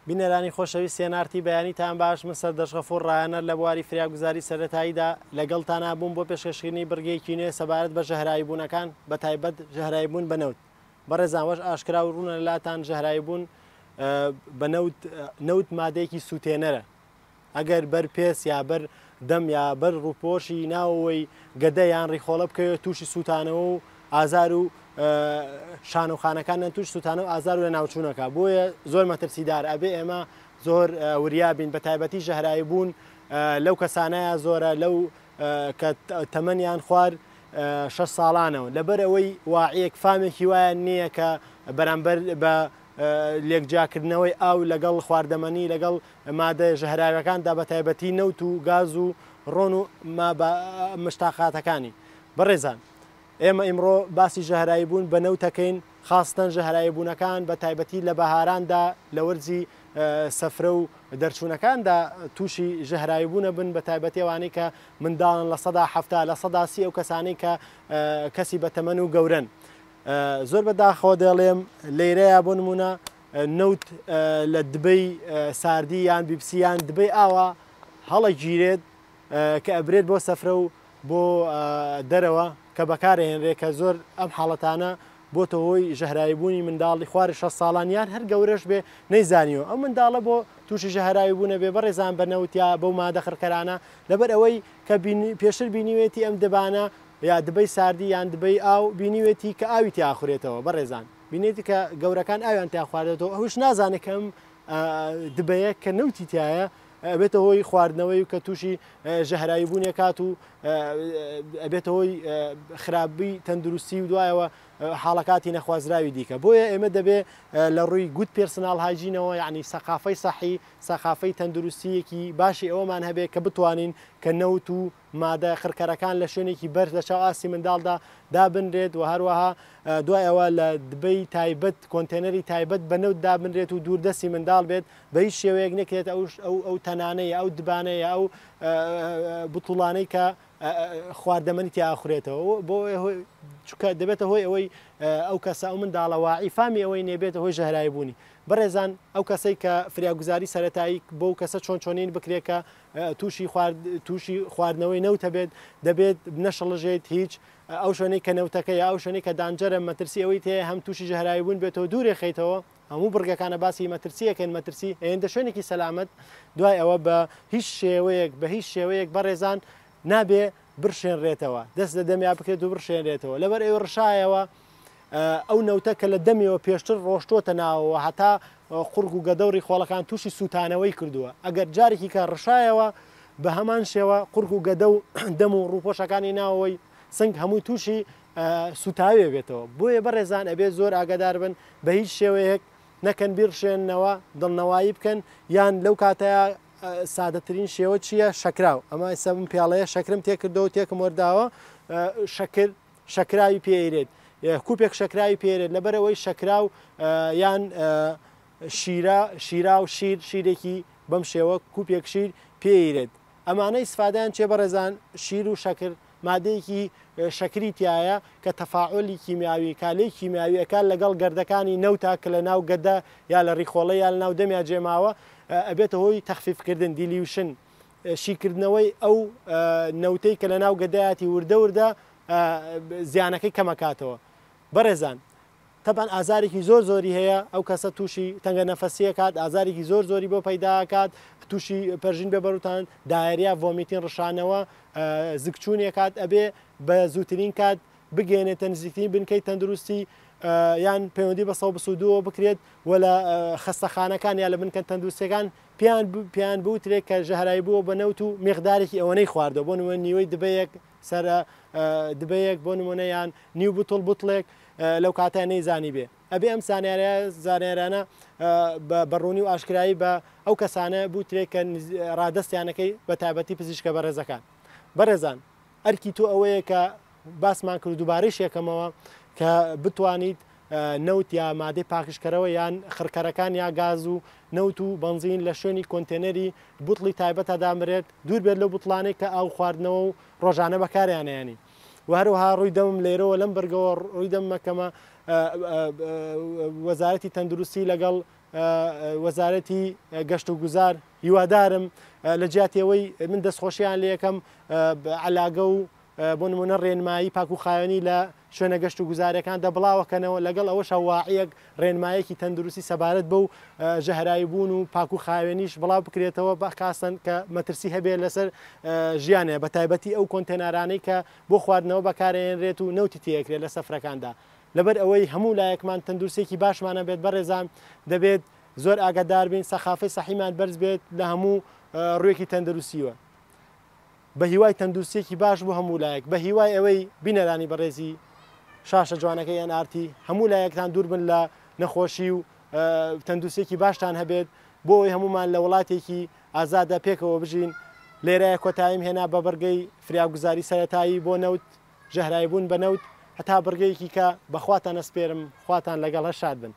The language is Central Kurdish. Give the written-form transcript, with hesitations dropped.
بینەرانی خۆشەویست CNRT بەیانیتان باش، من سەردەشت غەفور ڕایەنەر لە بواری فریاگوزاری سەرەتاییدا لەگەڵتانا بووم بۆ پێشکەشکردنی بڕگەیەکی نوێ سەبارەت بە ژەهراویبوونەکان بە تایبەت ژەهراویبوون بە نەوت. بەڕێزان وەش ئاشکرا و ڕوونە لەلاتان ژەهراویبوون بە نەوت نەوت مادەیەکی سووتێنەرە ئەگەر بەر پێست یا بەر دەم یا بەر ڕووپۆشی ناوەوەی گەدە یان ڕیخۆڵە بکەوێت تووشی سووتانەوە و ئازار و شانە و خانەکانیان تووش سووتانە و ئازار و لەناوچوونەکە بۆیە زۆر مەترسیدار ئەبێ ئێمە زۆر وریا بین بە تایبەتی ژەهراوی بوون لەو کەسانەیە زۆرە لەو کە تەمەنیان خوار شەش ساڵانەوە لەبەر ئەوەی واعیەک فامێکی وایان نییە کە بەرامبەر بە لێکجیاکردنەوەی ئاو لەگەڵ خواردەمەنی لەگەڵ مادە ژەهراویەکاندا بەتایبەتی نەوت و گاز و ڕۆن و مشتاقاتەکانی. بەڕێزان ئێمە ئیمڕۆ باسی ژەهراوی بوون بە نەوت ئەکەین خاستەن ژەهراوی بوونەکان بە تایبەتی لە بەهاراندا لە وەرزی سەفرە و دەرچوونەکاندا تووشی ژەهراوی بوونە بن بە تایبەتی ئەوانەی کە منداڵن 70% 30% ئەو کەسانەی کە کەسی بەتەمەن و گەورەن. زۆر بە داخەوە دەڵێم لەیرەیە بۆ نمونە نەوت لە دبەی ساردی یان بیپسی یان دبەی ئاوا هەڵەگیرێت کە ئەبرێت بۆ سەفرە و بۆ دەرەوە کە بەکارهێنرێت کە زۆر ئەم حاڵەتانە بۆتە هۆی ژەهراوی بوونی منداڵی خواری 6 ساڵان یان هەر گەورەش بێ نەیزانیوە ئەو منداڵە بۆ تووشی ژەهراوی بوونە بێ بەڕێزان بە نەوت یا بەو مادە خڕکەرانە لەبەر ئەوەی کە پێشتر بینیوێتی ئەم دبانە یا دبەی ساردی یان دبەی ئاو بینیوێتی کە ئاوی تیا ئەخورێتەوە بەڕێزان بینێتی کە گەورەکان ئاویان تیا خواردێتەوە ئەوش نازانێت کە ئەم دبەیە کە نەوتی تایە ئەبێتە هۆی خواردنەوەی و کە تووشی ژەهراوی بوونێ کات و ئەبێتە هۆی خراپی تەندروستی و دوایەوە حاڵەکاتی نەخوازراوی دیکە بۆیە ئێمە دەبێ لە ڕووی good personal hygiene ەوە یعنی سەقافەی سەحی سەقافەی تەندروستیەکی باشی ئەوەمان هەبێ کە بتوانین کە نەوت و مادە قڕکەرەکان لە شوێنێکی بەرز لە چاو ئاستی منداڵدا دابنرێت و هەروەها دوای ئەوە لە دبەی تایبەت کۆنتێنەری تایبەت بە نەوت دابنرێت و دوور دەستی منداڵ بێت بە هیچ شێوەیەک نەکرێت ئەو ئەو ئەو تەنانەی ئەو دبانەیە ئەو بتوڵانەی کە خواردەمەنی تیا ئەخورێتەوە بۆ چکە دەبێتە هۆی ئەوەی ئەو کەسە ئەو منداڵە واعی فامی ئەوەی نێبێتە هۆی ژەهراوی بوونی بەڕێزان ئەو کەسەی کە فریاگوزاری سەتایی بۆ کەسە چۆن چۆنین بکرێت کە تووشی خوارد تووشی خواردنەوەی نەوتە بێت دەبێت نەشڵژێت هیچ ئەو شوێنەی کە نەوتەکە یا ئەو شوێنەی کە danger ە مەترسی ئەوەی تێ هەم تووشی ژەهراوی بوون بێتەوە دوورێ خەیتەوە هەموو بڕگەکانە باسی مەترسیەکەن مەترسی ئێندە شوێنێکی سەلامەت دوای ئەوە بە هیچ شێوەیەک بە هیچ شێوەیەک بەڕێزان نابێ بڕشێنرێتەوە دەست لە دەمیا بکرێت و بڕشێنرێتەوە لەبەر ئەوی ڕشایەوە ئەو نەوتە کە لە دەمیەوە پێشتر ڕۆشتۆتە ناوەوە هەتا قوڕگ و گەدە و ڕیخۆڵەکان تووشی سووتانەوەی کردووە ئەگەر جارێکی کە ڕشایەوە بە هەمان شێوە قوڕگ و گەدە و دەم و ڕووپۆشەکانی ناوەوەی سنگ هەمووی تووشی سووتاوێ بێتەوە بۆیە بەڕێزان ئەبێت زۆر ئاگادار بن بە هیچ شێوەیەک نەکەن بیڕشێننەوە دڵنەوایی بکەن یان لەو کاتەیە سادەترین شێوە چییە شەکراو ئەمە ئێستا بم پیاڵەیە شەکرم تێکردەوە تێکم وەرداوە شەکر شەکراوی پێ ئەیرێت کوپێک شەکراوی پێرێت لەبەرئەوەی شەکراو یان شیرە شیراو شیر شیرێکی بەم شێوە کوپێک شیر پێیرێت ئەمانە ئیسفادەیان چێ بەڕێزان شیر و شەکر مادەیەکی شەکری تایە کە تەفاعلی کیمیاوی کالەی کیمیاوی ئەکات لەگەڵ گەردەکانی نەوتا کە لە ناو گەدە یا لە ڕیخۆڵە یا لە ناو دەمیا جێماوە ئەبێتە هۆی تەخفیفکردن dilution شیکردنەوەی ئەو نەوتەی کە لەناو گەدایەتی وردە وردە زیانەکەی کەمەکاتەوە. بەڕێزان تەبعەن ئازارێکی زۆر زۆری هەیە ئەو کەسە تووشی تەنگە نەفەسیەکات ئازارێکی زۆر زۆری بۆ پەیداکات تووشی پەرژین بێ بەروتان diarrhea vomiting ڕشانەوە زگچوونێکات ئەبێ بە زووترین کات بگەێنێتە نزیکترین بنکەی تەندروستی یان پەیوەندی بە 122 بکرێت و لە خەستەخانەکان یا لە بنکە تەندروستیەکان پێیان پێیان بوترێت کە ژەهراوی بووە بە نەوت و میقدارێکی ئەوەنەی خواردەوە بۆ نمونە نیوەی دبەیەک سەرە دبەیەک بۆ نمونە یان نیو بوتڵ بوتڵێک لەو کاتە نەیزانی بێ ئەبێ ئەم زانیارە زانیارانە بە ڕوونی و ئاشکرایی بە ئەو کەسانە بوترێت کە ڕادەستیانەکەی بە تایبەتی پزیشکە بەڕێزەکان بەڕێزان ئەرکی تۆ ئەوەیە کە باسمان کرد و دووبارەیش یەکەمەوە کە بتوانیت نەوت یا مادەی پاکژکەرەوە یان خڕکەرەکان یا گاز و نەوت و بەنزین لە شوێنی کۆنتێنەری بوتڵی تایبەتە دابنرێت دوور بێت لەو بوتڵانەی کە ئاو خواردنەوە و ڕۆژانە بەکاریانەیەنی و هەروەها ڕووی دەمم لێرەوە لەم بڕگەوە ڕووی دەممەکەمە وەزارەتی تەندروستی لەگەڵ وەزارەتی گەشت و گوزار هیوادارم لە جیاتی ئەوەی من دەستخۆشیان لێکەم عەلاگە و بۆ نمونە ڕێنمایی پاک و خاوێنی لە شوێنە گەشت و گوزارەکاندا بڵاوەکەنەوە، لەگەڵ ئەوەشا واعیەک ڕێنمایەکی تەندروستی سەبارەت بەو ژەهراوی بوون و پاک و خاوێنیش بڵاو بکرێتەوە بەخاستەن کە مەترسی هەبێت لەسەر ژیانە، بە تایبەتی ئەو کۆنتێنارانەی کە بۆ خواردنەوە بەکارێنرێت و نەوتی تێکرێت لە سەفرەکاندا. لەبەر ئەوەی هەموو لایەکمان تەندروستیەکی باشمان هەبێت بەڕێزان دەبێت زۆر ئاگادار بین، سەقافەی سەحیمان بەرز بێت لە هەموو ڕوویەکی تەندروستیوە. بە هیوای تەندروستیەکی باش بۆ هەموو لایەک، بە هیوای ئەوەی بینەرانی بەڕێزی شاشە جوانەکەی ئێن ئار تی هەموو لایەکتان دوور بن لە نەخۆشی و تەندروستیەکی باشتان هەبێت بۆ ئەوەی هەموومان لە وڵاتێکی ئازاددا پێکەوە بژین. لێرەیە کۆتاییم هێنا بە بڕگەی فریاگوزاری سەرەتایی بۆ نەوت. ژەهراویبوون بە نەوت، هەتا بڕگەیەکی کە بە خواتان ئەسپێرم، خواتان لەگەڵ هەر شاد بن.